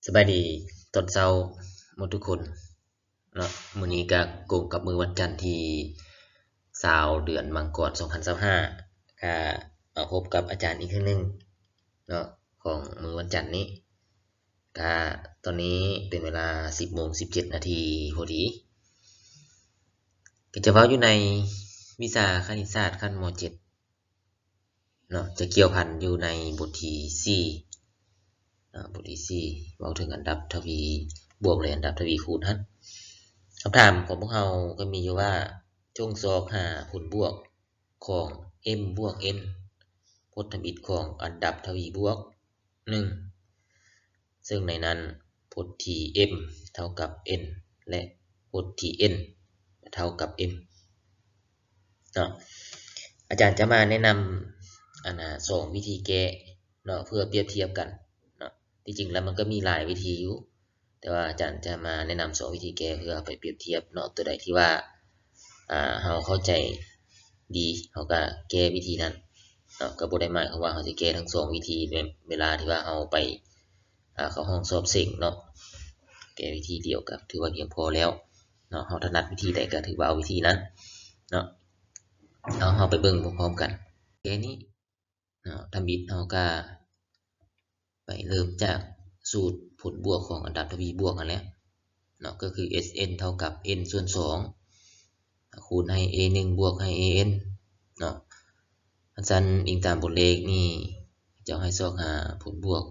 ສະບາຍດີຕອນເຊົ້າໝົດທຸກຄົນເນາະ. ມື້ນີ້ກະກົງກັບມື້ວັນຈັນທີຊາວ ເດືອນມັງກອນ ສອງພັນຊາວຫ້າ ກະມາພົບກັບອາຈານອີກເທື່ອໜຶ່ງເນາະ ຂອງມື້ວັນຈັນນີ້. ກະຕອນນີ້ເປັນເວລາ ສິບໂມງສິບເຈັດນາທີພໍດີ. ກະຈະເວົ້າຢູ່ໃນວິຊາຄະນິດສາດຂັ້ນ ມໍເຈັດ ເນາະ ຈະກ່ຽວພັນຢູ່ໃນບົດທີສີ່ເນາະ, ບົດທີສີ່ ເວົ້າເຖິງອັນດັບທະວີບວກ ແລະ ອັນດັບທະວີຄູນຫັ້ນ. ຄຳຖາມຂອງພວກເຮົາກໍມີຢູ່ວ່າ ຈົ່ງຊອກຫາຜົນບວກຂອງ m ບວກ n ພົດທຳອິດຂອງອັນດັບທະວີບວກ ໜຶ່ງ ເຊິ່ງໃນນັ້ນພົດທີ່ m ເທົ່າກັບ n ແລະ ພົດທີ່ n ເທົ່າກັບ m ເນາະ. ອາຈານຈະມາແນະນຳ ອັນນ່າ ສອງວິທີແກ້ເນາະ ເພື່ອປຽບທຽບກັນເນາະ. ທີ່ຈິງແລ້ວມັນກໍມີຫຼາຍວິທີຢູ່ ແຕ່ວ່າອາຈານຈະມາແນະນຳສອງວິທີແກ້ ເພື່ອເອົາໄປປຽບທຽບເນາະ. ຕົວໃດທີ່ວ່າ ອ່າ ເຮົາເຂົ້າໃຈດີ ເຮົາກໍແກ້ວິທີນັ້ນເນາະ. ກໍບໍ່ໄດ້ໝາຍຄວາມວ່າເຮົາຈະແກ້ທັງສອງວິທີ ໃນເວລາທີ່ວ່າເຮົາໄປ ອ່າ ເຂົ້າຫ້ອງສອບເສັງເນາະ. ແກ້ວິທີດຽວກໍຖືວ່າພຽງພໍແລ້ວເນາະ. ເຮົາຖະໜັດວິທີໃດກໍຖືວ່າເອົາວິທີນັ້ນເນາະ. ເອົາ ເຮົາໄປເບິ່ງພ້ອມໆກັນ. ແກ້ນີ້ເນາະ ທຳອິດເຮົາກໍໄປເລີ່ມຈາກສູດຜົນບວກຂອງອັນດັບທະວີບວກຫັ້ນແຫຼະເນາະ ກໍຄື S N ເທົ່າກັບ n ສ່ວນສອງ ຄູນໃຫ້ A ໜຶ່ງ ບວກໃຫ້ A n ເນາະ. ຄັນຊັ້ນອີງຕາມບົດເລກນີ້ ເຈົ້າໃຫ້ຊອກຫາຜົນບວກ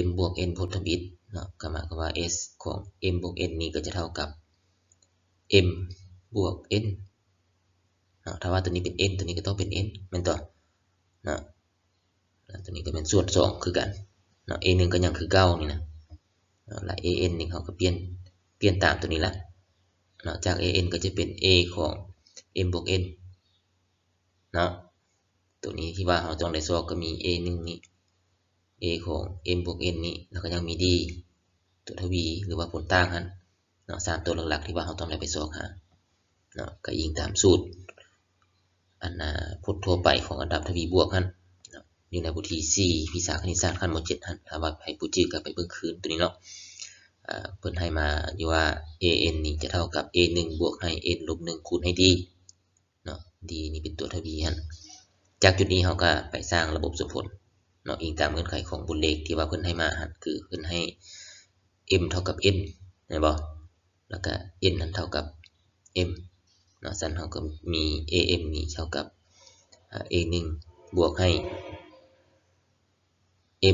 m ບວກ n ພົດທຳອິດເນາະ, ກໍໝາຍຄວາມວ່າ S ຂອງ m ບວກ n ນີ້ກໍຈະເທົ່າກັບ m ບວກ n ເນາະ. ຖ້າວ່າຕົວນີ້ເປັນ n ຕົວນີ້ກໍຕ້ອງເປັນ n ແມ່ນຕົວະເນາະ. ແລ້ວຕົວນີ້ກໍແມ່ນສ່ວນສອງຄືກັນເນາະ, A ໜຶ່ງກໍຍັງຄືເກົ່ານີ້ນະເນາະ. ແລ້ວ A n ນີ້ເຮົາກໍປ່ຽນ ປ່ຽນຕາມຕົວນີ້ລະເນາະ, ຈາກ A n ກໍຈະເປັນ A ຂອງ m ບວກ n ເນາະ. ຕົວນີ້ທີ່ວ່າເຮົາຕ້ອງໄດ້ຊອກກໍມີ A ໜຶ່ງນີ້ A ຂອງ m ບວກ n ນີ້ ແລ້ວກໍຍັງມີ D ຕົວທະວີ ຫຼືວ່າຜົນຕ່າງຫັ້ນເນາະ, ສາມຕົວຫຼັກໆທີ່ວ່າເຮົາຕ້ອງໄດ້ໄປຊອກຫາເນາະ. ກໍອີງຕາມສູດ ອັນ ອ່າ ພົດທົ່ວໄປຂອງອັນດັບທະວີບວກຫັ້ນເນາະ, ຢູ່ໃນບົດທີສີ່ ວິຊາຄະນິດສາດຂັ້ນ ມໍເຈັດ ຫັ້ນ. ຖ້າວ່າໃຜບໍ່ຈື່ກໍໄປເບິ່ງຄືນຕົວນີ້ເນາະ. ເພິ່ນໃຫ້ມາຢູ່ວ່າ A n ນີ້ຈະເທົ່າກັບ A ໜຶ່ງ ບວກໃຫ້ n ລົບ ໜຶ່ງ ຄູນໃຫ້ D ເນາະ, D ນີ້ເປັນຕົວທະວີຫັ້ນ. ຈາກຈຸດນີ້ເຮົາກໍໄປສ້າງລະບົບສົມຜົນເນາະ, ອີງຕາມເງື່ອນໄຂຂອງບົດເລກທີ່ວ່າເພິ່ນໃຫ້ມາຫັ້ນ ຄືເພິ່ນໃຫ້ m ເທົ່າກັບ n ແມ່ນບໍ່? ແລ້ວກໍ n ນັ້ນເທົ່າກັບ m ເນາະ. ຊັ້ນເຮົາກໍມີ A m ນີ້ເທົ່າກັບ ອາ A ໜຶ່ງ ບວກໃຫ້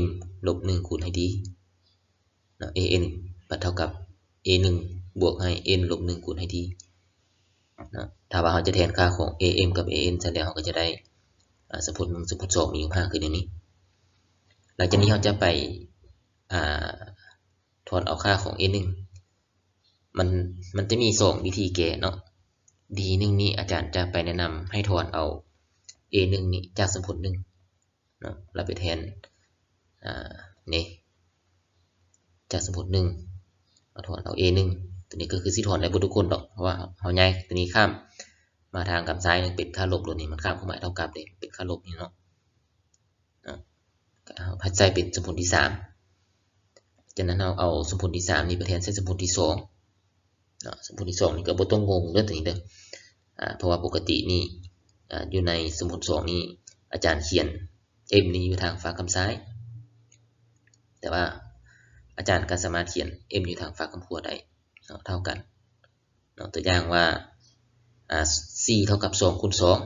m ລົບ ໜຶ່ງ ຄູນໃຫ້ D ເນາະ, A n ບັດເທົ່າກັບ A ໜຶ່ງ ບວກໃຫ້ n ລົບ ໜຶ່ງ ຄູນໃຫ້ D ເນາະ. ຖ້າວ່າເຮົາຈະແທນຄ່າຂອງ A m ກັບ A n ຊັ້ນແລ້ວ ເຮົາກໍຈະໄດ້ ອາ ສົມຜົນໜຶ່ງ ສົມຜົນສອງ ມີຢູ່ຫ້າຄືແນວນີ້. ຫຼັງຈາກນີ້ເຮົາຈະໄປ ອາ ຖອນເອົາຄ່າຂອງ A ໜຶ່ງ ມັນ ມັນຈະມີສອງວິທີແກ້ເນາະ. D ໜຶ່ງນີ້ອາຈານຈະໄປແນະນຳໃຫ້ຖອນເອົາ A ໜຶ່ງນີ້ຈາກສົມຜົນໜຶ່ງເນາະ, ແລ້ວໄປແທນ ອາ ນີ້ ຈາກສົມຜົນໜຶ່ງ ມາຖອນເອົາ A ໜຶ່ງ. ຕົວນີ້ກໍຄືຊິຖອນໄດ້ເບິດທຸກຄົນດອກ, ເພາະວ່າເຮົາຍ້າຍຕົວນີ້ຂ້າມມາທາງກຳຊ້າຍ ເປັນຄ່າລົບໂລດນີ້, ມັນຂ້າມເຄື່ອງໝາຍເທົ່າກັບເດ້ ເປັນຄ່າລົບນີ້ເນາະ. ເນາະ ກໍເອົາໃສ່ເປັນສົມຜົນທີສາມ. ຈາກນັ້ນເຮົາເອົາສົມຜົນທີສາມນີ້ໄປແທນໃສ່ສົມຜົນທີສອງເນາະ. ສົມຜົນທີສອງນີ້ກໍບໍ່ຕ້ອງງົງເດີ້ຕົວນີ້ເດີ້ ອາ ເພາະວ່າປົກກະຕິນີ້ ອາ ຢູ່ໃນສົມຜົນສອງນີ້ ອາຈານຂຽນ m ນີ້ຢູ່ທາງຟາກຂ້າງຊ້າຍ, ແຕ່ວ່າອາຈານກໍສາມາດຂຽນ m ຢູ່ທາງຟາກຂ້າງຂວາໄດ້ເນາະ ເທົ່າກັນເນາະ. ຕົວຢ່າງວ່າ ອາ ສີ່ເທົ່າກັບສອງຄູນສອງ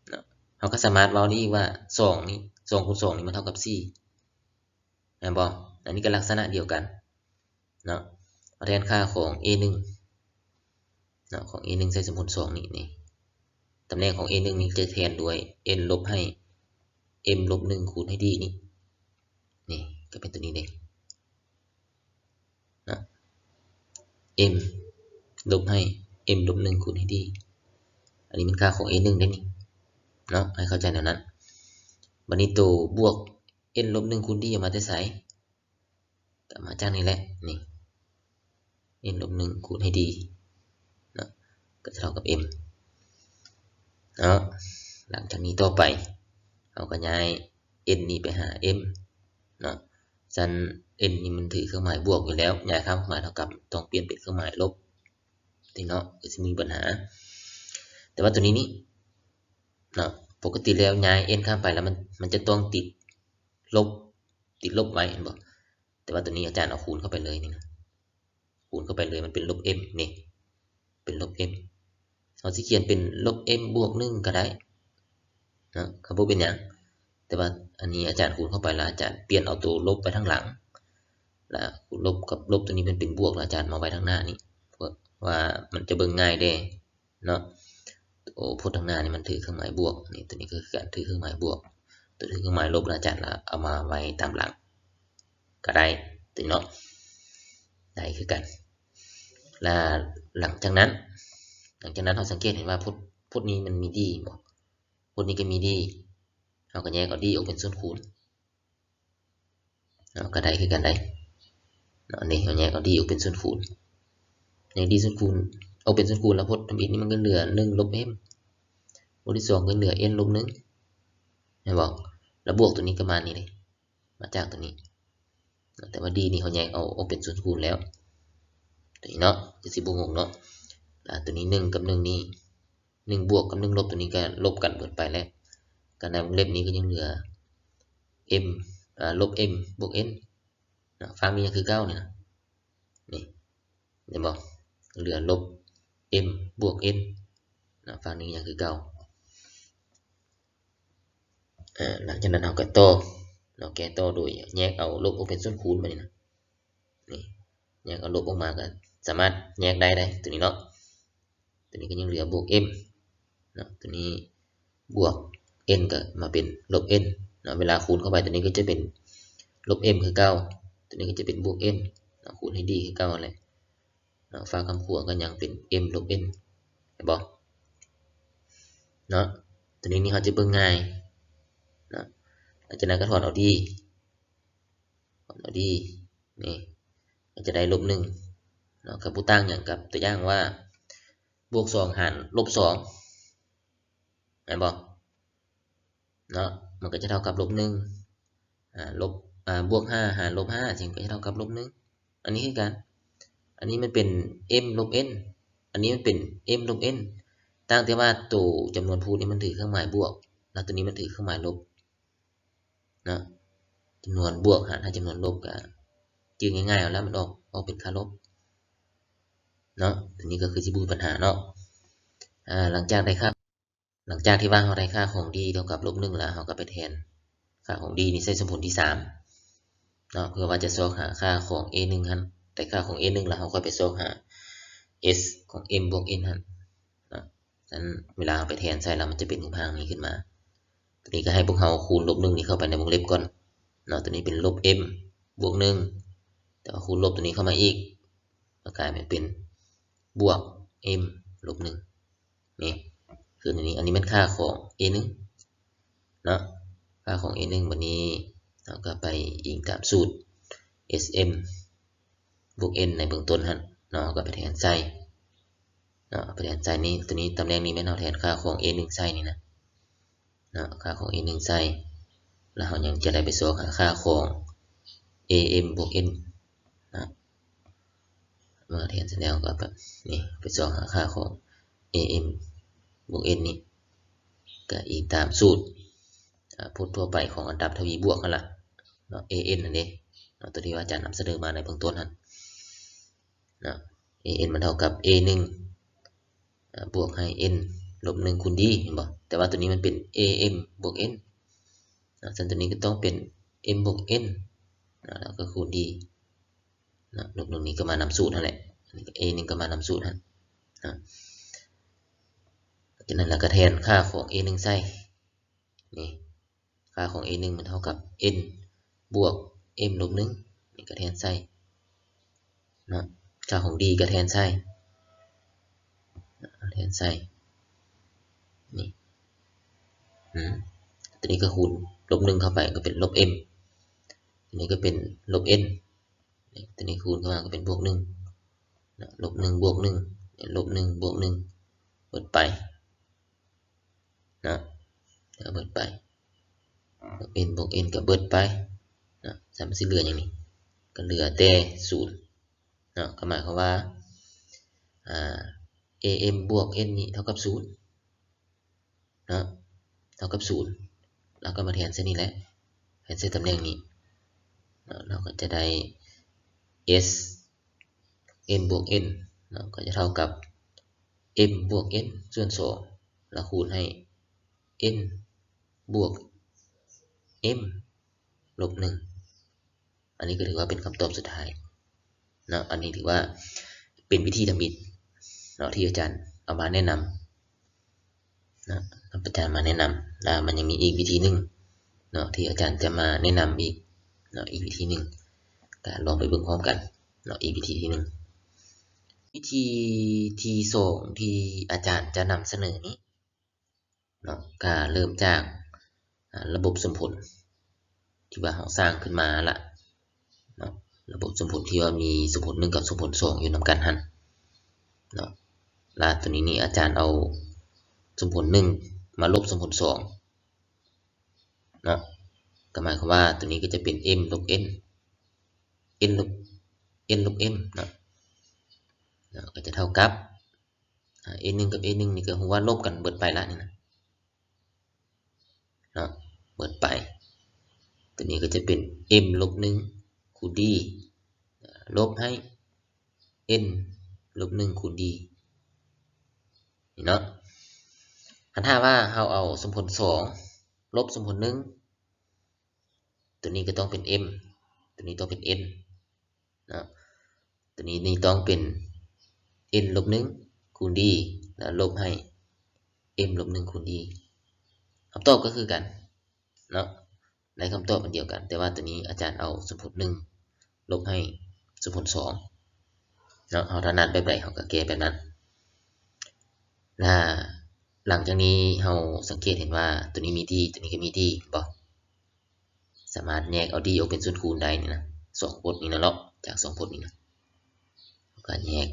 ເນາະ, ເຮົາກໍສາມາດເວົ້າໄດ້ອີກວ່າ ສອງນີ້ ສອງຄູນສອງນີ້ມັນເທົ່າກັບສີ່ ແມ່ນບໍ່? ອັນນີ້ກໍລັກສະນະດຽວກັນເນາະ. ເຮົາແທນຄ່າຂອງ A ໜຶ່ງເນາະ, ຂອງ A ໜຶ່ງໃສ່ສົມຜົນສອງນີ້ ນີ້ ຕຳແໜ່ງຂອງ A ໜຶ່ງນີ້ຈະແທນດ້ວຍ n ລົບໃຫ້ m ລົບ ໜຶ່ງ ຄູນໃຫ້ D ນີ້ ນີ້ກໍເປັນຕົວນີ້ເດ້ ເນາະ, m ລົບໃຫ້ m ລົບ ໜຶ່ງ ຄູນໃຫ້ D. ອັນນີ້ແມ່ນຄ່າຂອງ A ໜຶ່ງເດ້ນີ້ເນາະ, ໃຫ້ເຂົ້າໃຈແນວນັ້ນ. ບັດນີ້ໂຕບວກ n ລົບ ໜຶ່ງ ຄູນ D ເອົາມາແຕ່ໃສ? ກໍມາຈາກນີ້ແຫຼະ ນີ້ n ລົບ ໜຶ່ງ ຄູນໃຫ້ D ເນາະ ກໍຈະເທົ່າກັບ m ເນາະ. ຫຼັງຈາກນີ້ຕໍ່ໄປ ເຮົາກໍຍ້າຍ n ນີ້ໄປຫາ m ເນາະ, ຊັ້ນ n ນີ້ມັນຖືເຄື່ອງໝາຍບວກຢູ່ແລ້ວ ຍ້າຍຂ້າມເຄື່ອງໝາຍເທົ່າກັບ ຕ້ອງປ່ຽນເປັນເຄື່ອງໝາຍລົບ ນີ້ເນາະ ກໍຊິມີບັນຫາ. ແຕ່ວ່າຕົວນີ້ນີ້ເນາະ ປົກກະຕິແລ້ວຍ້າຍ n ຂ້າມໄປແລ້ວ ມັນ ມັນຈະຕ້ອງຕິດລົບ ຕິດລົບໄວ້ ເຫັນບໍ່? ແຕ່ວ່າຕົວນີ້ອາຈານເອົາຄູນເຂົ້າໄປເລີຍນີ້ນະ ຄູນເຂົ້າໄປເລີຍ ມັນເປັນລົບ m ນີ້ ເປັນລົບ m ເຮົາຊິຂຽນເປັນລົບ m ບວກ ໜຶ່ງ ກໍໄດ້ເນາະ ກໍບໍ່ເປັນຫຍັງ. ແຕ່ວ່າອັນນີ້ອາຈານຄູນເຂົ້າໄປແລ້ວ ອາຈານປ່ຽນເອົາໂຕລົບໄວ້ທາງຫຼັງ ແລ້ວລົບກັບລົບຕົວນີ້ມັນເປັນບວກ ແລ້ວອາຈານມາໄວ້ທາງໜ້ານີ້ ເພື່ອວ່າມັນຈະເບິ່ງງ່າຍແດ່ເນາະ. ໂຕພົດທາງໜ້ານີ້ມັນຖືເຄື່ອງໝາຍບວກ ນີ້ ຕົວນີ້ກໍຄືກັນ ຖືເຄື່ອງໝາຍບວກ ໂຕຖືເຄື່ອງໝາຍລົບ ແລ້ວອາຈານລະເອົາມາໄວ້ຕາມຫຼັງ ກໍໄດ້ ຕົວນີ້ເນາະ ໄດ້ຄືກັນ. ລະຫຼັງຈາກນັ້ນ ຫຼັງຈາກນັ້ນເຮົາສັງເກດເຫັນວ່າ ພົດ ພົດນີ້ມັນມີດີບໍ່? ພົດນີ້ກໍມີດີ ເຮົາກໍແຍກເອົາດີອອກເປັນສ່ວນຄູນເນາະ ກໍໄດ້ຄືກັນໄດ໋ເນາະ. ນີ້ເຮົາແຍກເອົາດີອອກເປັນສ່ວນຄູນ ແຍກດີສ່ວນຄູນອອກເປັນສ່ວນຄູນ ລະພົດທຳອິດນີ້ມັນກໍເຫຼືອ ໜຶ່ງ ລົບ m ບົດທີສອງກໍເຫຼືອ n ລົບ ໜຶ່ງ ແມ່ນບໍ່? ລະບວກຕົວນີ້ກໍມານີ້ເດ້ ມາຈາກຕົວນີ້ ແຕ່ວ່າດີນີ້ເຮົາແຍກເອົາອອກເປັນສ່ວນຄູນແລ້ວ ຕົວນີ້ເນາະ ກໍຊິບໍ່ງົງເນາະ. ອາ ຕົວນີ້ ໜຶ່ງ ກັບ ໜຶ່ງ ນີ້ ໜຶ່ງ ບວກ ກັບ ໜຶ່ງ ລົບ ຕົວນີ້ກໍລົບກັນເບິດໄປແລ້ວ ກໍໃນວົງເລັບນີ້ກໍຍັງເຫຼືອ m ອາ ລົບ m ບວກ n ເນາະ ຝັ່ງນີ້ຍັງຄືເກົ່ານີ້ນະ ນີ້ ເຫັນບໍ່? ເຫຼືອລົບ m ບວກ n ເນາະ ຝັ່ງນີ້ຍັງຄືເກົ່າ. ອາ ຫຼັງຈາກນັ້ນເຮົາກໍຕໍ່ເນາະ ແກ້ຕໍ່ໂດຍແຍກເອົາລົບອອກເປັນສ່ວນຄູນ ບາດນີ້ນະ ນີ້ ແຍກເອົາລົບອອກມາກໍສາມາດແຍກໄດ້ເດ້ ຕົວນີ້ເນາະ. ຕົວນີ້ກໍຍັງເຫຼືອບວກ m ເນາະ ຕົວນີ້ບວກ n ກໍມາເປັນລົບ n ເນາະ ເວລາຄູນເຂົ້າໄປ ຕົວນີ້ກໍຈະເປັນລົບ m ຄືເກົ່າ ຕົວນີ້ກໍຈະເປັນບວກ n ເນາະ ຄູນໃຫ້ດີຄືເກົ່າຫັ້ນແຫຼະເນາະ. ຟາກຂ້າງຂວາກໍຍັງເປັນ m ລົບ n ເຫັນບໍ່ເນາະ? ຕົວນີ້ນີ້ເຮົາຈະເບິ່ງງ່າຍເນາະ. ຫຼັງຈາກນັ້ນກໍຖອນເອົາດີ ເອົາດີນີ້ ກໍຈະໄດ້ລົບ ໜຶ່ງ ເນາະ ກໍບໍ່ຕ່າງຫຍັງກັບຕົວຢ່າງວ່າ ບວກ ສອງ ຫານ ລົບ ສອງ ແມ່ນບໍ່ເນາະ? ມັນກໍຈະເທົ່າກັບ ລົບ ໜຶ່ງ ອາ ລົບ ອາ ບວກ ຫ້າ ຫານ ລົບ ຫ້າ ຊິມັນກໍຈະເທົ່າກັບ ລົບ ໜຶ່ງ. ອັນນີ້ຄືກັນ ອັນນີ້ມັນເປັນ m ລົບ n ອັນນີ້ມັນເປັນ m ລົບ n ຕ່າງແຕ່ວ່າໂຕຈຳນວນພູດນີ້ມັນຖືເຄື່ອງໝາຍບວກ ແລ້ວໂຕນີ້ມັນຖືເຄື່ອງໝາຍລົບ ເນາະ ຈຳນວນບວກຫານໃຫ້ຈຳນວນລົບ ກໍຈື່ງ່າຍໆເອົາລະ ມັນອອກ ອອກເປັນຄ່າລົບເນາະ. ຕົວນີ້ກໍຄືຊິບໍ່ມີບັນຫາເນາະ. ອາ ຫຼັງຈາກໄດ້ຄ່າ ຫຼັງຈາກທີ່ວ່າເຮົາໄດ້ຄ່າຂອງດີເທົ່າກັບລົບ ໜຶ່ງ ແລ້ວ ເຮົາກໍໄປແທນຄ່າຂອງດີນີ້ໃສ່ສົມຜົນທີ ສາມ ເນາະ ເພື່ອວ່າຈະຊອກຫາຄ່າຂອງ a ໜຶ່ງ ຫັ້ນ ໄດ້ຄ່າຂອງ a ໜຶ່ງ ແລ້ວ ເຮົາຄ່ອຍໄປຊອກຫາ s ຂອງ m ບວກ n ຫັ້ນ ເນາະ. ສະນັ້ນເວລາເຮົາໄປແທນໃສ່ແລ້ວ ມັນຈະເປັນຮູບຮ່າງນີ້ຂຶ້ນມາ. ຕົວນີ້ກໍໃຫ້ພວກເຮົາຄູນລົບ ໜຶ່ງ ນີ້ເຂົ້າໄປໃນວົງເລັບກ່ອນເນາະ. ຕົວນີ້ເປັນລົບ m ບວກ ໜຶ່ງ ແຕ່ວ່າຄູນລົບຕົວນີ້ເຂົ້າມາອີກ ກໍກາຍມາເປັນບວກ m ລົບ ໜຶ່ງ ນີ້ ຄືອັນນີ້ ອັນນີ້ແມ່ນຄ່າຂອງ a ໜຶ່ງ ເນາະ ຄ່າຂອງ a ໜຶ່ງ. ບັດນີ້ເຮົາກໍໄປອີງຕາມສູດ s m ບວກ n ໃນເບື້ອງຕົ້ນຫັ້ນເນາະ ເຮົາກໍໄປແທນໃສ່ເນາະ ໄປແທນໃສ່ນີ້ ຕົວນີ້ ຕຳແໜ່ງນີ້ແມ່ນເຮົາແທນຄ່າຂອງ a ໜຶ່ງ ໃສ່ນີ້ນະເນາະ ຄ່າຂອງ a ໜຶ່ງ ໃສ່ ແລ້ວເຮົາຍັງຈະໄດ້ໄປຊອກຫາຄ່າຂອງ a m ບວກ n ເນາະ. ເມື່ອແທນເສັດແລ້ວກໍແບບນີ້ ໄປຊອກຫາຄ່າຂອງ a m ບວກ n ນີ້ ກໍອີງຕາມສູດ ອາ ພົດທົ່ວໄປຂອງອັນດັບທະວີບວກຫັ້ນລະເນາະ a n ຫັ້ນເດ້ເນາະ ຕົວທີ່ວ່າອາຈານນຳສະເໜີມາໃນເບື້ອງຕົ້ນຫັ້ນເນາະ. a n ມັນເທົ່າກັບ a ໜຶ່ງ ອາ ບວກໃຫ້ n ລົບ ໜຶ່ງ ຄູນ d ເຫັນບໍ່? ແຕ່ວ່າຕົວນີ້ມັນເປັນ a m ບວກ n ເນາະ ສະນັ້ນຕົວນີ້ກໍຕ້ອງເປັນ m ບວກ n ເນາະ ແລ້ວກໍຄູນ d ເນາະ ລົບ ໜຶ່ງ ນີ້ກໍມານຳສູດຫັ້ນແຫຼະ a ໜຶ່ງ ກໍມານຳສູດຫັ້ນເນາະ. ຈາກນັ້ນລະກໍແທນຄ່າຂອງ a ໜຶ່ງ ໃສ່ ນີ້ ຄ່າຂອງ a ໜຶ່ງ ມັນເທົ່າກັບ n ບວກ m ລົບ ໜຶ່ງ ນີ້ກໍແທນໃສ່ເນາະ ຄ່າຂອງ d ກໍແທນໃສ່ ແທນໃສ່ນີ້ ອືມ ຕົວນີ້ກໍຄູນລົບ ໜຶ່ງ ເຂົ້າໄປ ກໍເປັນລົບ m ຕົວນີ້ກໍເປັນລົບ n ນີ້ ຕົວນີ້ຄູນເຂົ້າມາກໍເປັນບວກ ໜຶ່ງ ເນາະ ລົບ ໜຶ່ງ ບວກ ໜຶ່ງ ລົບ ໜຶ່ງ ບວກ ໜຶ່ງ ເບິດໄປ ເນາະ ກໍເບິດໄປ n ບວກ n ກໍເບິດໄປ ເນາະ ຊັ້ນມັນຊິເຫຼືອຫຍັງນີ້? ກໍເຫຼືອແຕ່ສູນເນາະ ກໍໝາຍຄວາມວ່າ ອ່າ ເອເອັມບວກເອັນນີ້ເທົ່າກັບສູນເນາະ ເທົ່າກັບສູນ ແລ້ວກໍມາແທນໃສ່ນີ້ແຫຼະ ແທນໃສ່ຕຳແໜ່ງນີ້ເນາະ ເຮົາກໍຈະໄດ້ ເອສ ເອັມບວກເອັນເນາະ ກໍຈະເທົ່າກັບ ເອັມບວກເອັນສ່ວນສອງ ແລ້ວຄູນໃຫ້ ເອັນບວກເອັມລົບໜຶ່ງ ອັນນີ້ກໍຖືວ່າເປັນຄຳຕອບສຸດທ້າຍເນາະ ອັນນີ້ຖືວ່າເປັນວິທີທຳອິດເນາະ ທີ່ອາຈານເອົາມາແນະນຳເນາະ ອາຈານມາແນະນຳ ແລ້ວມັນຍັງມີອີກວິທີໜຶ່ງເນາະ ທີ່ອາຈານຈະມາແນະນຳອີກເນາະ ອີກວິທີໜຶ່ງ ກໍລອງໄປເບິ່ງພ້ອມກັນເນາະ ອີກວິທີທີໜຶ່ງ. ວິທີທີສອງທີ່ອາຈານຈະນຳສະເໜີນີ້ ເນາະ ກະເລີ່ມຈາກ ອາ ລະບົບສົມຜົນທີ່ວ່າເຮົາສ້າງຂຶ້ນມາລະເນາະ ລະບົບສົມຜົນທີ່ວ່າມີສົມຜົນໜຶ່ງກັບສົມຜົນສອງຢູ່ນຳກັນຫັ້ນເນາະ ລະໂຕນີ້ນີ້ອາຈານເອົາສົມຜົນໜຶ່ງມາລົບສົມຜົນສອງເນາະ ກໍໝາຍຄວາມວ່າໂຕນີ້ກໍຈະເປັນ ເອັມ ລົບ ເອັນ ເອັນ ລົບ ເອັນ ລົບ ເອັມ ເນາະ ເນາະ ກໍຈະເທົ່າກັບ ອາ ເອໜຶ່ງກັບເອໜຶ່ງນີ້ກໍຮູ້ວ່າລົບກັນເບິດໄປລະນີ້ນະເນາະ ເບິດໄປ ຕົວນີ້ກໍຈະເປັນ ເອັມ ລົບ ໜຶ່ງ ຄູນ ດີ ລົບໃຫ້ ເອັນ ລົບ ໜຶ່ງ ຄູນ ດີ ນີ້ເນາະ. ຄັນຖ້າວ່າເຮົາເອົາສົມຜົນສອງລົບສົມຜົນໜຶ່ງ ຕົວນີ້ກໍຕ້ອງເປັນ ເອັມ ຕົວນີ້ຕ້ອງເປັນ ເອັນ ເນາະ ຕົວນີ້ນີ້ຕ້ອງເປັນ ເອັນ ລົບ ໜຶ່ງ ຄູນ ດີ ແລ້ວລົບໃຫ້ ເອັມ ລົບ ໜຶ່ງ ຄູນ ດີ ຄຳຕອບກໍຄືກັນເນາະ ໄດ້ຄຳຕອບອັນດຽວກັນ ແຕ່ວ່າຕົວນີ້ອາຈານເອົາສົມຜົນໜຶ່ງລົບໃຫ້ສົມຜົນສອງເນາະ ເຮົາຖະໜັດແບບໃດເຮົາກໍແກ້ແບບນັ້ນ ແລ້ວຫຼັງຈາກນີ້ເຮົາສັງເກດເຫັນວ່າຕົວນີ້ມີ ດີ ຕົວນີ້ກໍມີ ດີ ເຫັນບໍ່? ສາມາດແຍກເອົາ ດີ ອອກເປັນສ່ວນຄູນໄດ້ນີ້ນະ ສອງພົດນີ້ນະເນາະ ຈາກສອງພົດນີ້ນະ ເຮົາກໍແຍກ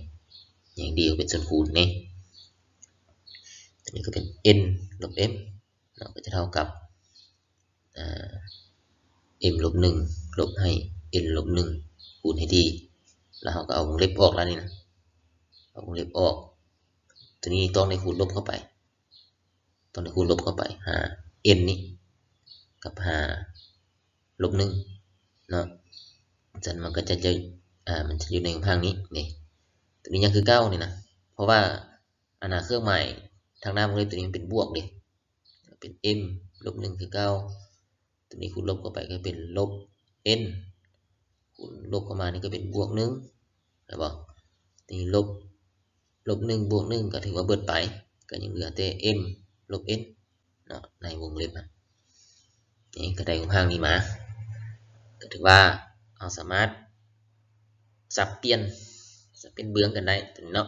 ແຍກ ດີ ອອກເປັນສ່ວນຄູນເດ້ ຕົວນີ້ກໍເປັນ ເອັນ ລົບ ເອັມ ເນາະ ກໍຈະເທົ່າກັບ ອາ ເອັມ ລົບ ໜຶ່ງ ລົບໃຫ້ ເອັນ ລົບ ໜຶ່ງ ຄູນໃຫ້ ດີ ແລ້ວເຮົາກໍເອົາວົງເລັບອອກແລ້ວນີ້ນະ ເອົາວົງເລັບອອກ ຕົວນີ້ຕ້ອງໄດ້ຄູນລົບເຂົ້າໄປ ຕ້ອງໄດ້ຄູນລົບເຂົ້າໄປ ຫາ ເອັນ ນີ້ກັບຫາ ລົບ ໜຶ່ງ ເນາະ ຊັ້ນມັນກໍຈະ ຈະ ອາ ມັນຈະຢູ່ໃນຮູບຮ່າງນີ້ເດ້ ຕົວນີ້ຍັງຄືເກົ່ານີ້ນະ ເພາະວ່າ ອັນນ່າ ເຄື່ອງໝາຍທາງໜ້າວົງເລັບຕົວນີ້ມັນເປັນບວກເດ້ ເປັນ ເອັມ ລົບ ໜຶ່ງ ຄືເກົ່າ ຕົວນີ້ຄູນລົບເຂົ້າໄປກໍເປັນ ລົບ ເອັນ ຄູນລົບເຂົ້າມານີ້ກໍເປັນ ບວກ ໜຶ່ງ ເຫັນບໍ່? ນີ້ ລົບ ລົບ ໜຶ່ງ ບວກ ໜຶ່ງ ກໍຖືວ່າເບິດໄປ ກໍຍັງເຫຼືອແຕ່ ເອັມ ລົບ ເອັນ ເນາະ ໃນວົງເລັບ ນີ້ກໍໄດ້ຮູບຮ່າງນີ້ມາ ກໍຖືວ່າເຮົາສາມາດສັບປ່ຽນ ສັບປ່ຽນເບື້ອງກັນໄດ້ຕົວນີ້ເນາະ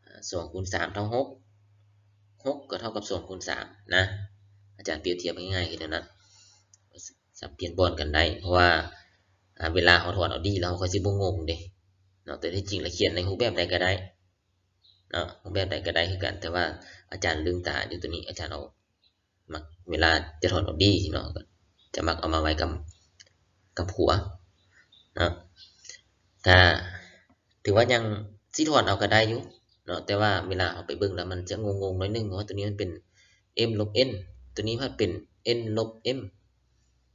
ອາ ສອງຄູນສາມເທົ່າຫົກ ຫົກກໍເທົ່າກັບສອງຄູນສາມນະ ອາຈານປຽບທຽບງ່າຍໆຄືແນວນັ້ນ ສັບປ່ຽນບ່ອນກັນໄດ້ ເພາະວ່າ ອາ ເວລາເຮົາຖອນເອົາ ດີ ແລ້ວເຮົາກໍຊິບໍ່ງົງເດ້ເນາະ ແຕ່ທີ່ຈິງແລ້ວຂຽນໃນຮູບແບບໃດກໍໄດ້ ເນາະ ຮູບແບບໃດກໍໄດ້ຄືກັນ ແຕ່ວ່າອາຈານລຶ້ງຕາຢູ່ຕົວນີ້ ອາຈານເອົາ ມັກເວລາຈະຖອນອອກ ດີ ເນາະ ກໍຈະມັກເອົາມາໄວ້ກຳ ກຳຂວາເນາະ ກະຖືວ່າຍັງຊິຖອນເອົາກໍໄດ້ຢູ່ເນາະ ແຕ່ວ່າເວລາເຮົາໄປເບິ່ງແລ້ວມັນຈະງົງໆໜ້ອຍໜຶ່ງ ເພາະວ່າຕົວນີ້ມັນເປັນ ເອັມ ລົບ ເອັນ ຕົວນີ້ພັດເປັນ ເອັນ ລົບ ເອັມ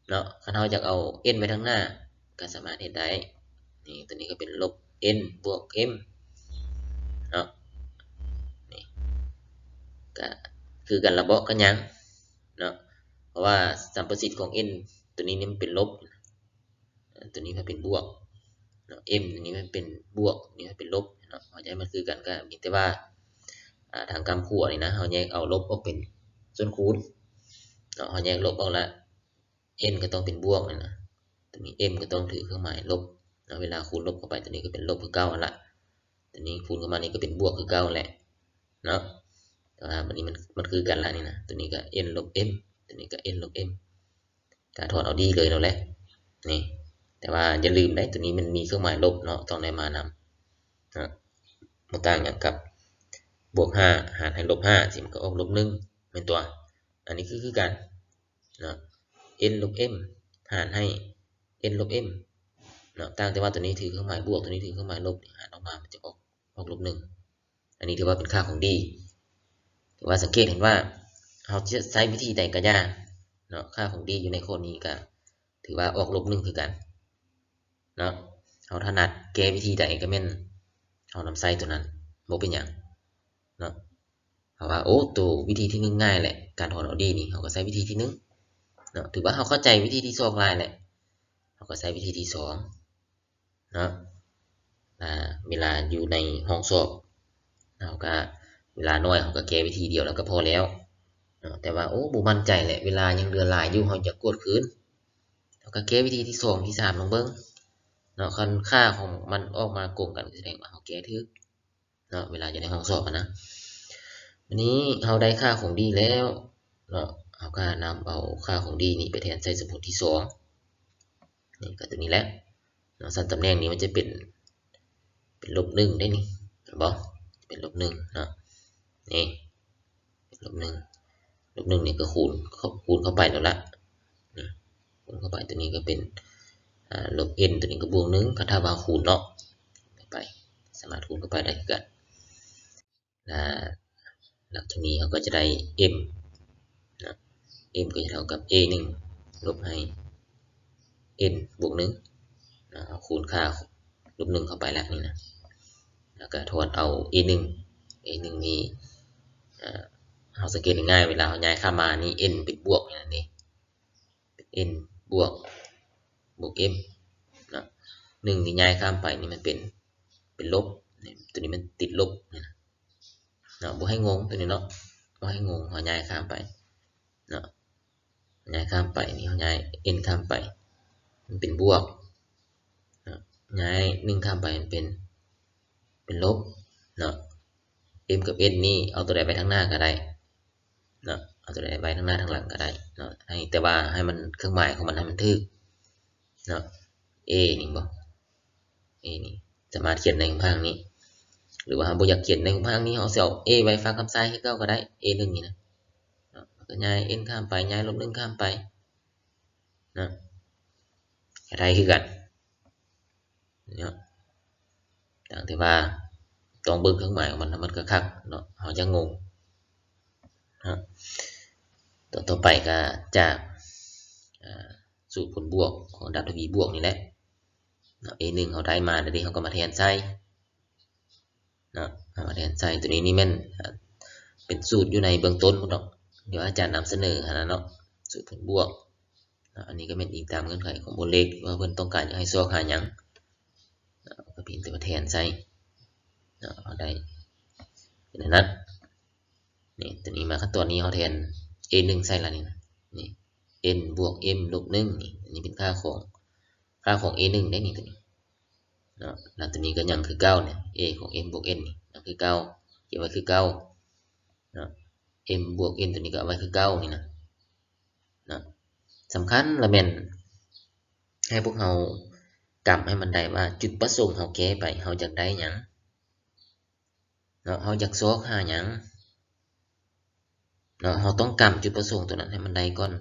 ເນາະ ຄັນເຮົາຢາກເອົາ ເອັນ ໄວ້ທາງໜ້າ ກໍສາມາດເຮັດໄດ້ ນີ້ ຕົວນີ້ກໍເປັນ ລົບ ເອັນ ບວກ ເອັມ ເນາະ ນີ້ ກໍຄືກັນລະເບາະ ກໍຍັງເນາະ ເພາະວ່າສຳປະສິດຂອງ ເອັນ ຕົວນີ້ນີ້ມັນເປັນລົບ ຕົວນີ້ມັນເປັນບວກເນາະ ເອັມ ຕົວນີ້ມັນເປັນບວກ ນີ້ມັນເປັນລົບເນາະ ເຮົາຈະໃຫ້ມັນຄືກັນ ກໍມີແຕ່ວ່າ ອາ ທາງກຳຂວານີ້ນະ ເຮົາແຍກເອົາລົບອອກເປັນສ່ວນຄູນເນາະ ເຮົາແຍກລົບອອກລະ ເອັນ ກໍຕ້ອງເປັນບວກນີ້ນະ ຕົວນີ້ ເອັມ ກໍຕ້ອງຖືເຄື່ອງໝາຍລົບເນາະ ເວລາຄູນລົບເຂົ້າໄປ ຕົວນີ້ກໍເປັນລົບຄືເກົ່າຫັ້ນລະ ຕົວນີ້ຄູນເຂົ້າມານີ້ກໍເປັນບວກຄືເກົ່າແຫຼະເນາະ ແຕ່ວ່າບັດນີ້ມັນ ມັນຄືກັນລະນີ້ນະ ຕົວນີ້ກໍ ເອັນ ລົບ ເອັມ ຕົວນີ້ກໍ ເອັນ ລົບ ເອັມ ກະຖອນເອົາ ດີ ເລີຍໂລດແຫຼະ ນີ້ ແຕ່ວ່າຢ່າລືມເດ້ ຕົວນີ້ມັນມີເຄື່ອງໝາຍລົບເນາະ ຕ້ອງໄດ້ມານຳເນາະ ບໍ່ຕ່າງຫຍັງກັບ ບວກຫ້າ ຫານໃຫ້ລົບຫ້າ ຊິມັນກໍອອກລົບໜຶ່ງ ແມ່ນຕົວະ ອັນນີ້ຄື ຄືກັນເນາະ ເອັນ ລົບ ເອັມ ຫານໃຫ້ n ລົບ m ເນາະ ຕ່າງແຕ່ວ່າຕົວນີ້ຖືເຄື່ອງໝາຍບວກ ຕົວນີ້ຖືເຄື່ອງໝາຍລົບ ຫານອອກມາມັນຈະອອກ ອອກລົບໜຶ່ງ. ອັນນີ້ຖືວ່າເປັນຄ່າຂອງ d. ຖືວ່າສັງເກດເຫັນວ່າເຮົາຈະໃຊ້ວິທີໃດກໍຢ່າເນາະ ຄ່າຂອງ d ຢູ່ໃນຂໍ້ນີ້ກໍຖືວ່າອອກລົບໜຶ່ງຄືກັນເນາະ. ເຮົາຖະໜັດແກ້ວິທີໃດກໍແມ່ນເຮົານຳໃຊ້ຕົວນັ້ນ ບໍ່ເປັນຫຍັງເນາະ. ເຮົາວ່າ ໂອ້ ໂຕວິທີທີໜຶ່ງງ່າຍແຫຼະ ການຖອນເອົາ d ນີ້ ເຮົາກໍໃຊ້ວິທີທີໜຶ່ງເນາະ. ຖືວ່າເຮົາເຂົ້າໃຈວິທີທີສອງຫຼາຍແຫຼະ ເຮົາກໍໃຊ້ວິທີທີສອງເນາະ. ອາ ເວລາຢູ່ໃນຫ້ອງສອບ ເຮົາກໍ ເວລາໜ້ອຍ ເຮົາກໍແກ້ວິທີດຽວແລ້ວກໍພໍແລ້ວເນາະ. ແຕ່ວ່າ ໂອ້ ບໍ່ໝັ້ນໃຈແຫຼະ ເວລາຍັງເຫຼືອຫຼາຍຢູ່ ເຮົາຢາກກວດຄືນ ເຮົາກໍແກ້ວິທີທີສອງ ທີສາມ ລອງເບິ່ງເນາະ. ຄັນຄ່າຂອງມັນອອກມາກົງກັນ ກໍສະແດງວ່າເຮົາແກ້ຖືກ ເນາະ ເວລາຢູ່ໃນຫ້ອງສອບຫັ້ນນະ. ບາດນີ້ເຮົາໄດ້ຄ່າຂອງ d ແລ້ວເນາະ ເຮົາກໍນຳເອົາຄ່າຂອງ d ນີ້ໄປແທນໃສ່ສົມມຸດທີສອງ ນີ້ກໍຕົວນີ້ແຫຼະເນາະ. ຊັ້ນຕຳແໜ່ງນີ້ມັນຈະເປັນ ເປັນລົບໜຶ່ງເດ້ນີ້ ເຫັນບໍ່ ເປັນລົບໜຶ່ງເນາະ ນີ້ ເປັນລົບໜຶ່ງ ລົບໜຶ່ງນີ້ກໍຄູນເຂົ້າ ຄູນເຂົ້າໄປແລ້ວລະ ນີ້ ຄູນເຂົ້າໄປ ຕົວນີ້ກໍເປັນ ອາ ລົບ n ຕົວນີ້ກໍບວກໜຶ່ງ ຄັນຖ້າວ່າຄູນເນາະ ໄປ ສາມາດຄູນເຂົ້າໄປໄດ້ຄືກັນ. ອາ ຫຼັງຈາກນີ້ເຮົາກໍຈະໄດ້ m ເນາະ m ກໍຈະເທົ່າກັບ a ໜຶ່ງ ລົບໃຫ້ n ບວກໜຶ່ງເນາະ ເຮົາຄູນຄ່າລົບໜຶ່ງເຂົ້າໄປແລ້ວນີ້ນະ ແລ້ວກໍຖອນເອົາ a ໜຶ່ງ a ໜຶ່ງນີ້ ອາ ເຮົາສັງເກດງ່າຍໆ ເວລາເຮົາຍ້າຍຂ້າມມານີ້ n ເປັນບວກນີ້ນະ ເປັນ n ບວກ ບວກ m ເນາະ ໜຶ່ງນີ້ຍ້າຍຂ້າມໄປນີ້ມັນເປັນ ເປັນລົບ ນີ້ ຕົວນີ້ມັນຕິດລົບນີ້ນະ ເນາະ ບໍ່ໃຫ້ງົງຕົວນີ້ເນາະ ບໍ່ໃຫ້ງົງ ເຮົາຍ້າຍຂ້າມໄປເນາະ ຍ້າຍຂ້າມໄປນີ້ ເຮົາຍ້າຍ n ຂ້າມໄປ ມັນເປັນບວກເນາະ ຍ້າຍໜຶ່ງຂ້າມໄປ ມັນເປັນ ເປັນລົບເນາະ. m ກັບ n ນີ້ເອົາຕົວໃດໄວ້ທາງໜ້າກໍໄດ້ເນາະ ເອົາຕົວໃດໄວ້ທາງໜ້າທາງຫຼັງກໍໄດ້ເນາະ ໃຫ້ ແຕ່ວ່າໃຫ້ມັນ ເຄື່ອງໝາຍຂອງມັນໃຫ້ມັນຖືກເນາະ. a ນີ້ບໍ່ a ນີ້ສາມາດຂຽນໃນຮູບຮ່າງນີ້ ຫຼືວ່າເຮົາບໍ່ຢາກຂຽນໃນຮູບຮ່າງນີ້ ເຮົາຊິເອົາ a ໄວ້ຝັ່ງຂ້າງຊ້າຍຄືເກົ່າກໍໄດ້ a ໜຶ່ງນີ້ນະເນາະ ແລ້ວກໍຍ້າຍ n ຂ້າມໄປ ຍ້າຍລົບໜຶ່ງຂ້າມໄປເນາະ ກໍໄດ້ຄືກັນເນາະ. ຕ່າງແຕ່ວ່າຕ້ອງເບິ່ງເຄື່ອງໝາຍຂອງມັນໃຫ້ມັນຄັກໆເນາະ ເຮົາຈະງົງເນາະ. ຕໍ່ ຕໍ່ໄປກໍຈາກ ອາ ສູດຜົນບວກຂອງລຳດັບທະວີບວກນີ້ແຫຼະເນາະ a ໜຶ່ງເຮົາໄດ້ມາແລ້ວເດ ເຮົາກໍມາແທນໃສ່ເນາະ ເຮົາມາແທນໃສ່ ຕົວນີ້ນີ້ແມ່ນ ອາ ເປັນສູດຢູ່ໃນເບື້ອງຕົ້ນພຸ້ນດອກ ດຽວອາຈານນຳສະເໜີຫັ້ນນະເນາະ ສູດຜົນບວກເນາະ. ອັນນີ້ກໍແມ່ນອີງຕາມເງື່ອນໄຂຂອງບົວເລກ ວ່າເພິ່ນຕ້ອງການຢາກໃຫ້ຊອກຫາຫຍັງ ເຮົາກໍພຽງແຕ່ມາແທນໃສ່ເນາະ ເຮົາໄດ້ເປັນອັນນັ້ນ. ນີ້ ຕົວນີ້ມາ ຂັ້ນຕອນນີ້ເຮົາແທນ a ໜຶ່ງໃສ່ລະນີ້ນະ ນີ້ n ບວກ m ລົບໜຶ່ງ ນີ້ ອັນນີ້ເປັນຄ່າຂອງ ຄ່າຂອງ a ໜຶ່ງເດ້ນີ້ ຕົວນີ້ເນາະ ແລ້ວຕົວນີ້ກໍຍັງຄືເກົ່ານີ້ a ຂອງ m ບວກ n ນີ້ຍັງຄືເກົ່າ ເກັບໄວ້ຄືເກົ່າເນາະ m ບວກ n ຕົວນີ້ກໍເອົາໄວ້ຄືເກົ່ານີ້ນະ ເນາະ. ສຳຄັນລະແມ່ນໃຫ້ພວກເຮົາກຳໃຫ້ມັນໄດ້ວ່າ ຈຸດປະສົງເຮົາແກ້ໄປ ເຮົາຢາກໄດ້ຫຍັງເນາະ ເຮົາຢາກຊອກຫາຫຍັງເນາະ ເຮົາຕ້ອງກຳຈຸດປະສົງຕົວນັ້ນໃຫ້ມັນໄດ້ກ່ອນ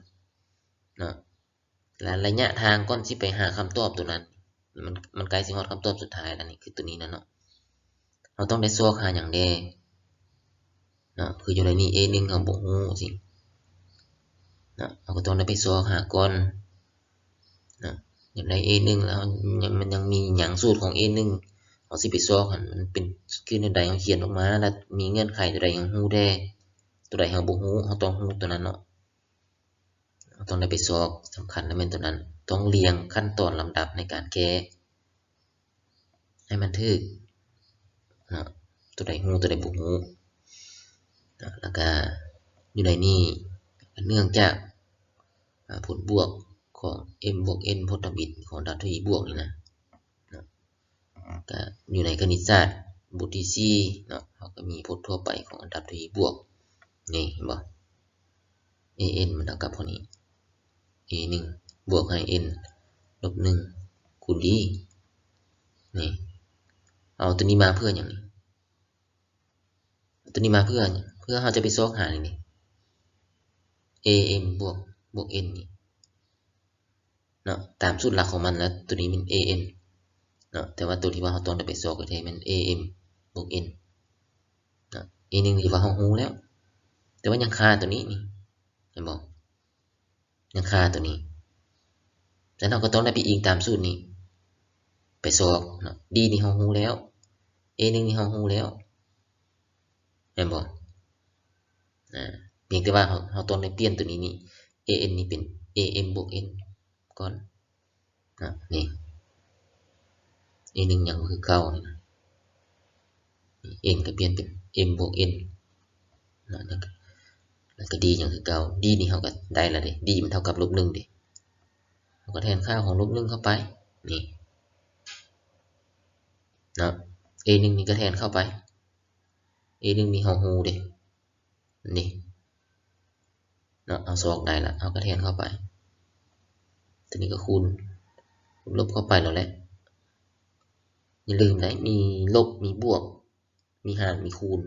ເນາະ. ແລະ ໄລຍະທາງກ່ອນຊິໄປຫາຄຳຕອບຕົວນັ້ນ ມັນ ມັນໃກ້ຊິຮອດຄຳຕອບສຸດທ້າຍແລ້ວນີ້ ຄືຕົວນີ້ນະເນາະ ເຮົາຕ້ອງໄດ້ຊອກຫາຫຍັງແດ່ເນາະ ຄືຢູ່ໃນນີ້ a ໜຶ່ງເຮົາບໍ່ຮູ້ຊີ້ເນາະ ເຮົາກໍຕ້ອງໄດ້ໄປຊອກຫາກ່ອນເນາະ ຢາກໄດ້ a ໜຶ່ງແລ້ວ ຍັງ ມັນຍັງມີຫຍັງ ສູດຂອງ a ໜຶ່ງ ເຮົາຊິໄປຊອກຫັ້ນ ມັນເປັນຄືແນວໃດ ເຮົາຂຽນອອກມາ ແລ້ວມີເງື່ອນໄຂຕົວໃດເຮົາຮູ້ແດ່ ຕົວໃດເຮົາບໍ່ຮູ້ ເຮົາຕ້ອງຮູ້ຕົວນັ້ນເນາະ. ເຮົາຕ້ອງໄດ້ໄປຊອກ ສຳຄັນລະແມ່ນຕົວນັ້ນ ຕ້ອງລຽງຂັ້ນຕອນລຳດັບໃນການແກ້ໃຫ້ມັນຖືກເນາະ ຕົວໃດຮູ້ ຕົວໃດບໍ່ຮູ້ເນາະ. ແລ້ວກະຢູ່ໃນນີ້ ເນື່ອງຈາກ ອາ ຜົນບວກຂອງ m ບວກ n ພົດທຳອິດຂອງລຳດັບທະວີບວກນີ້ນະ ກະຢູ່ໃນຄະນິດສາດບົດທີສີ່ເນາະ ເຮົາກະມີພົດທົ່ວໄປຂອງລຳດັບທະວີບວກ ນີ້ເຫັນບໍ່ a n ມັນເທົ່າກັບເທົ່ານີ້ a ໜຶ່ງບວກໃຫ້ n ລົບໜຶ່ງຄູນ d ນີ້ ເອົາຕົວນີ້ມາເພື່ອຫຍັງນີ້ ຕົວນີ້ມາເພື່ອຫຍັງ ເພື່ອເຮົາຈະໄປຊອກຫານີ້ a m ບວກ ບວກ n ນີ້ ເນາະ ຕາມສູດຫຼັກຂອງມັນແລ້ວ ໂຕນີ້ແມ່ນ ເອເອັນ ເນາະ ແຕ່ວ່າໂຕທີ່ວ່າເຮົາຕ້ອງໄດ້ໄປຊອກແທ້ໆ ແມ່ນ ເອເອັມ ບວກ ເອັນ ເນາະ ເອໜຶ່ງ ທີ່ວ່າເຮົາຮູ້ແລ້ວ ແຕ່ວ່າຍັງຄາໂຕນີ້ນີ້ ເຫັນບໍ່? ຍັງຄາໂຕນີ້ ສະນັ້ນເຮົາກໍຕ້ອງໄດ້ໄປອີງຕາມສູດນີ້ ໄປຊອກເນາະ ດີນີ້ເຮົາຮູ້ແລ້ວ ເອໜຶ່ງນີ້ເຮົາຮູ້ແລ້ວ ແມ່ນບໍ່? ອາ ພຽງແຕ່ວ່າເຮົາ ເຮົາຕ້ອງໄດ້ປ່ຽນໂຕນີ້ນີ້ ເອເອັນນີ້ເປັນ ເອເອັມ ບວກ ເອັນ ກ່ອນ ນະ ນີ້ ເອໜຶ່ງຍັງຄືເກົ່ານີ້ນະ ເອັນກໍປ່ຽນເປັນ ເອັມ ບວກ ເອັນ ນະ ແລ້ວກໍ ແລ້ວກໍດີຍັງຄືເກົ່າ ດີນີ້ເຮົາກໍໄດ້ລະເດ້ ດີມັນເທົ່າກັບລົບໜຶ່ງເດ້ ເຮົາກໍແທນຄ່າຂອງລົບໜຶ່ງເຂົ້າໄປ ນີ້ ເນາະ ເອໜຶ່ງນີ້ກໍແທນເຂົ້າໄປ ເອໜຶ່ງນີ້ເຮົາຮູ້ເດ້ ນີ້ ເນາະ ເຮົາຊອກໄດ້ລະ ເຮົາກໍແທນເຂົ້າໄປ ໂຕນີ້ກໍຄູນ ລົບເຂົ້າໄປແລ້ວແຫຼະ ຢ່າລືມໄດ໋ ມີລົບ ມີບວກ ມີຫານ ມີຄູນ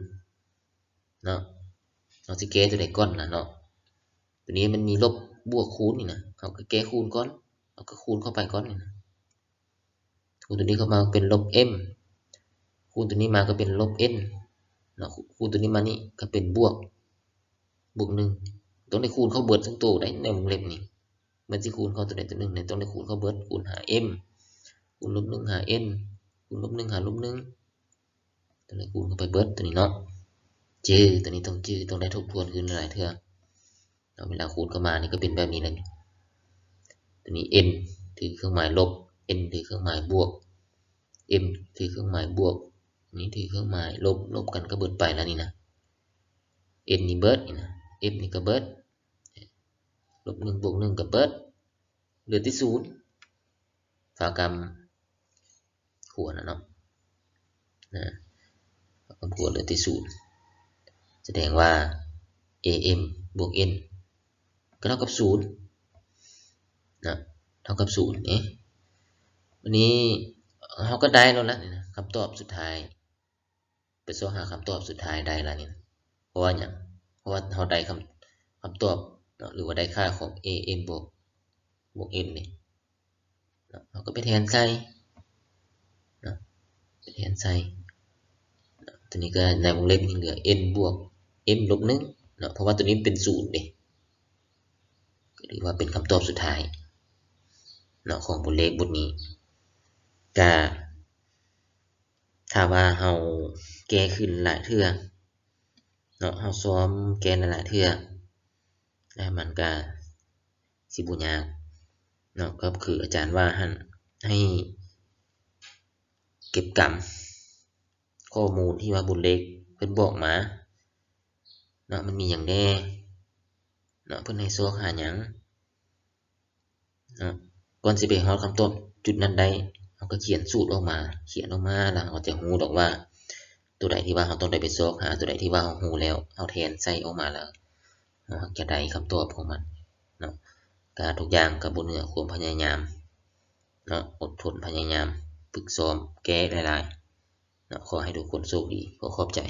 ເນາະ ເຮົາຊິແກ້ໂຕໃດກ່ອນລະເນາະ ໂຕນີ້ມັນມີລົບ ບວກ ຄູນນີ້ນະ ເຮົາກໍແກ້ຄູນກ່ອນ ເຮົາກໍຄູນເຂົ້າໄປກ່ອນນີ້ນະ ຄູນໂຕນີ້ເຂົ້າມາເປັນລົບເອັມ ຄູນໂຕນີ້ມາກໍເປັນລົບເອັນເນາະ ຄູນໂຕນີ້ມານີ້ກໍເປັນບວກ ບວກໜຶ່ງ ຕ້ອງໄດ້ຄູນເຂົ້າເບິດທັງໂຕໄດ໋ ໃນວົງເລັບນີ້ ມັນຊິຄູນເຂົ້າໂຕໃດໂຕໜຶ່ງ ຕ້ອງໄດ້ຄູນເຂົ້າເບິດ ຄູນຫາເອັມ ຄູນລົບໜຶ່ງຫາເອັນ ຄູນລົບໜຶ່ງຫາລົບໜຶ່ງ ຕ້ອງໄດ້ຄູນເຂົ້າໄປເບິດໂຕນີ້ເນາະ ຈື່ ໂຕນີ້ຕ້ອງຈື່ ຕ້ອງໄດ້ທົບທວນຄືນຫຼາຍເທື່ອ ເວລາຄູນເຂົ້າມານີ້ກໍເປັນແບບນີ້ແຫຼະ ໂຕນີ້ເອັນຖືເຄື່ອງໝາຍລົບ ເອັນຖືເຄື່ອງໝາຍບວກ ເອັມຖືເຄື່ອງໝາຍບວກ ນີ້ຖືເຄື່ອງໝາຍລົບ ລົບກັນກໍເບິດໄປແລ້ວນີ້ນະ ເອັນນີ້ເບິດນີ້ນະ ເອັມນີ້ກໍເບິດ ລົບໜຶ່ງບວກໜຶ່ງກໍເບິດ ເຫຼືອແຕ່ສູນ ຝາກຳຂວານະເນາະ ຝາກຳຂວາເຫຼືອແຕ່ສູນ ສະແດງວ່າ ເອເອັມ ບວກ ເອັນ ກໍເທົ່າກັບສູນນະ ເທົ່າກັບສູນເດ້ ບາດນີ້ເຮົາກໍໄດ້ແລ້ວລະ ຄຳຕອບສຸດທ້າຍ ໄປຊອກຫາຄຳຕອບສຸດທ້າຍໄດ້ລະນີ້ນະ ເພາະວ່າຫຍັງ? ເພາະວ່າເຮົາໄດ້ຄຳ ຄຳຕອບເນາະ ຫຼືວ່າໄດ້ຄ່າຂອງ ເອເອັມ ບວກ ບວກ ເອັນ ນີ້ເນາະ ເຮົາກໍໄປແທນໃສ່ເນາະ ໄປແທນໃສ່ເນາະ ໂຕນີ້ກໍໃນວົງເລັບນີ້ເຫຼືອ ເອັນ ບວກ ເອັມ ລົບ ໜຶ່ງ ເນາະ ເພາະວ່າໂຕນີ້ເປັນສູນເດ້ ກໍຖືວ່າເປັນຄຳຕອບສຸດທ້າຍເນາະ ຂອງບົດເລກບົດນີ້ ກະ ຖ້າວ່າເຮົາແກ້ຂຶ້ນຫຼາຍເທື່ອເນາະ ເຮົາຊ້ອມແກ້ຫຼາຍໆເທື່ອ ແລ້ວມັນກະຊິບໍ່ຍາກເນາະ ກໍຄືອາຈານວ່າຫັ້ນ ໃຫ້ເກັບກຳຂໍ້ມູນທີ່ວ່າບົດເລກເພິ່ນບອກມາເນາະ ມັນມີຫຍັງແດ່ເນາະ ເພິ່ນໃຫ້ຊອກຫາຫຍັງ ເນາະ ກ່ອນຊິໄປຮອດຄຳຕອບຈຸດນັ້ນໄດ້ ເຮົາກໍຂຽນສູດອອກມາ ຂຽນອອກມາແລ້ວເຮົາກໍຈະຮູ້ດອກວ່າ ໂຕໃດທີ່ວ່າເຮົາຕ້ອງໄດ້ໄປຊອກຫາ ໂຕໃດທີ່ວ່າເຮົາຮູ້ແລ້ວ ເຮົາແທນໃສ່ອອກມາແລ້ວ ເຮົາກໍຈະໄດ້ຄຳຕອບຂອງມັນເນາະ ກະທຸກຢ່າງກໍບໍ່ເໜືອຄວາມພະຍາຍາມເນາະ ອົດທົນພະຍາຍາມ ຝຶກຊ້ອມແກ້ຫຼາຍໆເນາະ ຂໍໃຫ້ທຸກຄົນໂຊກດີ ຂໍຂອບໃຈ.